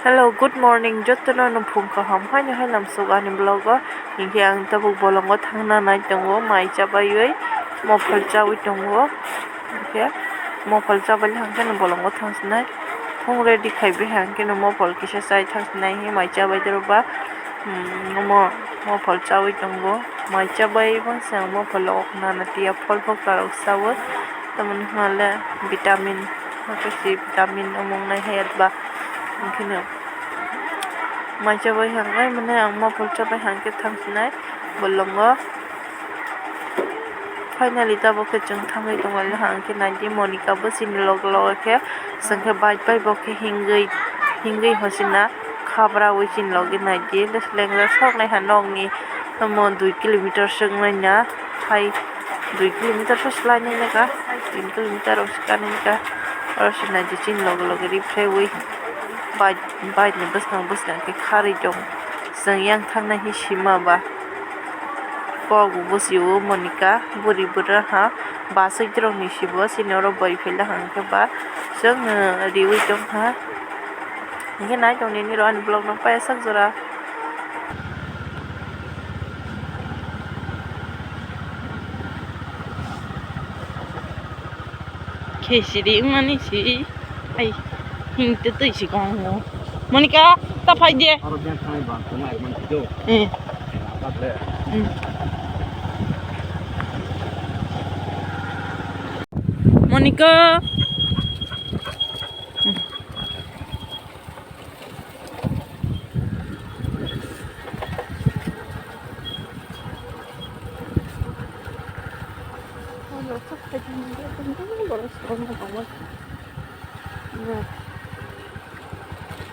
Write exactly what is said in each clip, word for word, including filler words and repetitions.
Hello, good morning, jotono no phung kaham haino hai lamsok ani vlog o. Hinkhe ang tabuk bolongo thangna nai tongo, mai chabaiwi, mophol chawi tongo. Hinkhe mophol chabaili hangkhe no bolongo thangsinai. Phung ready khaibi hangkhe no mophol kisa chai thangsinai, hinkhe mai chabai doro ba, hmm, omo mophol chawi tongo. Mai chabai bangsa ang mophol o nana tiya phol phokta rok chawi. Tamoni hwnle vitamin, hwnkhe si vitamin omo wngnai hai ba. Hwnkhe no mai chabai hwnkhai mane ang mophol chabai hwnkhe thangsinai bolongo. Finally tabuk khe chwng thangwi tonglaina hwnkhe naidi Monica bo chini loge loge khe chwng khe bike bai bo khe hingwi hingwi hosina khabrawi chini loge naidi lengra soknai ha nokni omo dui kilometer se wngnaina hai dui kilometer se swlainainaka tin kilometer rok se kanainaka oro se naidi chini loge loge riphraiwi bike bike ni bwskang bwskang khe kharwi tong chwng yang thangna hi sima ba. Kok bo sio Monica buri bwrwi ha bus rok ni sibo chini oro boi phila hwnkhe ba chwng riwi tongkha. Hinkhe nai tong nini oro ani vlog no paiya sak jora. Khe siri wngmani si ai hing twi twi si kong o. Monica, ta phai de. Aro beng thangwi bang tongma ai man kido. Eh. Apa ble. Hmm. Monica. Hmm.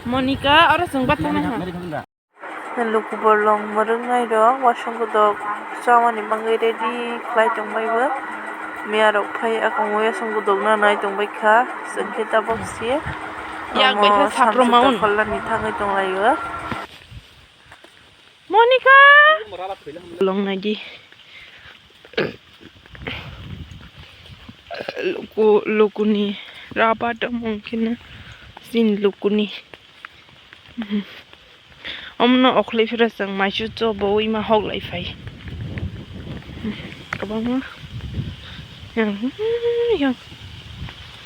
Monica, oro chwng bathang nai ha. Luku bolong mwrwknai rok wasong kodok chamani bagwi ready khlai tongbai bo. Miya rok phai akongo yasong kodok na nai tongbai kha. Chwng khe tabok si yak bai khe omo saproma samsok un. Kholani thangwi tonglaio. Monica! Long nai di. Luku, lukuni raba tongmung khe no sin lukuni. Omono okhli phira chwng maisu chobo wi ma hok lai phai. Kwbangma yang, yang.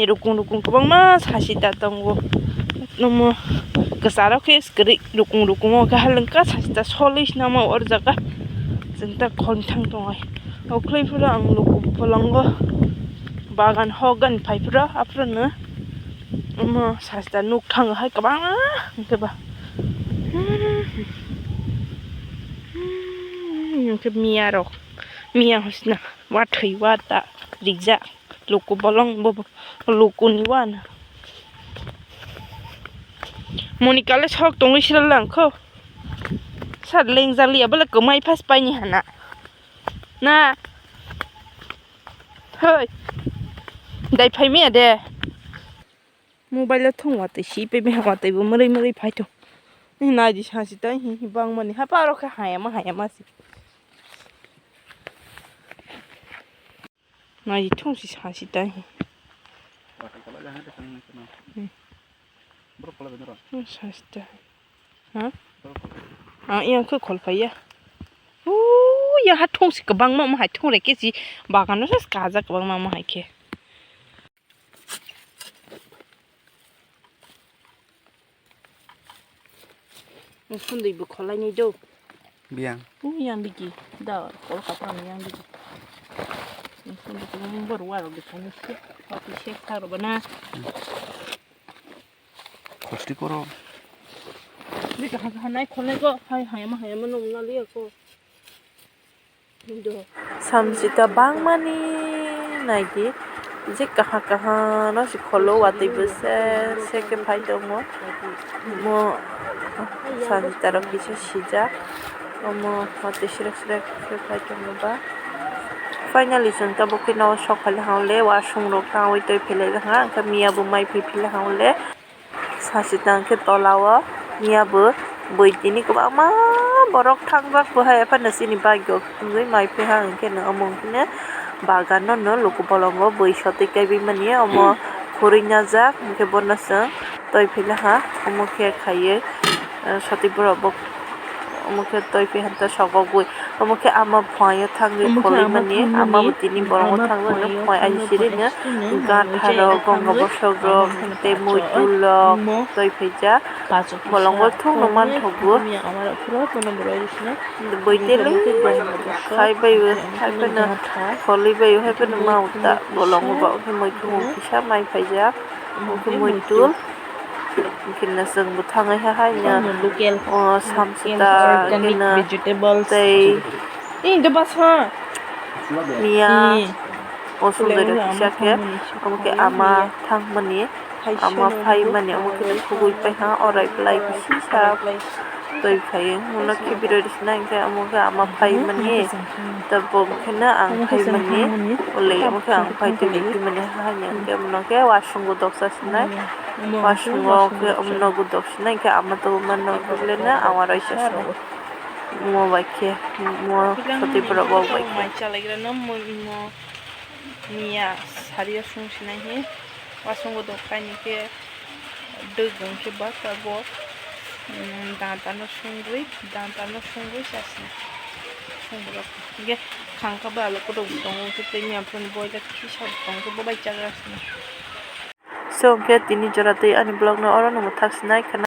Rukung rukung kwbangma sasita tongo. Nomo kwcharo khe kwrwi rukung rukung o khe halengka sasita solwi se namo or jaga. Chwng ta khon thang tongo. Okhli phira ang luku pholongo bagan hok gan phai phira aphuru no. Omo sasta nuk thango hai kwbangma hwnkhe ba. Hwnkhe miya rok, miya hosna wathwi wata rijak luku bolong bo luku ni wana. Monika le sok tongwi sira langkho. Sat lengjak liya bole kwmai phas paini hana. Na. Hoi. Dai phai maya de. Mobile o thung watwi si pe maya watwi bo mwrwi mwrwi phai thung. Nai di sa si tai hi hi bang mani ha pa ro khe hayama hayama si. Nai di thung si sa si tai hi. Hmm. Sa si tai. Ha? Ah, yang khe khol phai ya. Ooh, ya ha thung si kwbangma omo hai thung reke si bagano se kajak kwbangma omo hai khe. Sundui bo kholai ni do. Biyang. Ooh, yang bigi. Da, kol kapra ni yang bigi. Sundui ko number one de kani se. Pati se karo bana. Khosti koro. Ni kaham kaham nai khole ko, hai hayama hayama nung na liya ko. Samsita bangmani naidi, je kaha kaha no si kholo watwi bo se se khe phai tongo. Mo samsita rok kisa sijak, omo watwi srek srek khe phai tongo ba. Finally chwng tabuk khe no sok phai le hang le, wasung rok tangwi twi phai le hang, hwnkhe miya bo mai phai phai le hang le. Sasita hwnkhe tola o miya bo bui tini kwbangma borok thangjak bo hai phano chini bike o wngwi mai phi ha hwnkhe no omo hwnkhe no bagan no no luku bolongo bui sotwi kaiwi mani omo khurui najak hwnkhe bono chwng Twi phila ha, omo khe khaiwi, eh, sotwi borok bo omo khe twi phi hanta sogogwi, omo khe ama phuaio thangwi Omo khe ama kholwi mani, thangmani, ama bo tini borokno ama thangmani, phuaio phuai thangwi aisirino phuai aisirino gatharo, gonga thangwi bosokrok, ama tei thangwi muitulrok imo twi phaijak. Paso bolongo kisa thungno thangwi manthogo. Thangwi ama rok phuru bono bolai rwsino. Buitele khai bai hai phano kholwi bai hai phano ma uta bolongo ba khe muikhumung kisa mai phaijak. Omo khe muitul. Hwnkhe no chwng bo thangwi ha hai no, o samsita, hwnkhe no tei miya, o sundari kisa khe, omo khe ama thangmani, ama phaimani, omo khe khugui paiha orai belai bisi sa twi phaiwi. Ulo khe biroi rwsina hwnkhe omo khe ama phaimani, tabuk khe no ang phaimani, ule omo khe ang phai tongwi phimani ha hwnwi hwnkhe omo khe wasung bo doksa sinai. Wasungo khe omo nogo dok sinai khe ama tongo ma nogo le na ama raisa sinai. Omo bai khe omo sotwi borok bo bai khe. Mai chalaigrano mo miya sari o sung sinai he. Wasungo dok kainwi khe dwgwng khe bwsa bo, mm, danta no sungwi, danta no sungwi sa sinai. Sung borok hwnkhe khangkha ba alok kwrwng tongo khe tei miya phone boila kisa tongo khe bo bai chagra sinai. So hwnkhe tini jora twi ani vlog no oro no mwthak sinai.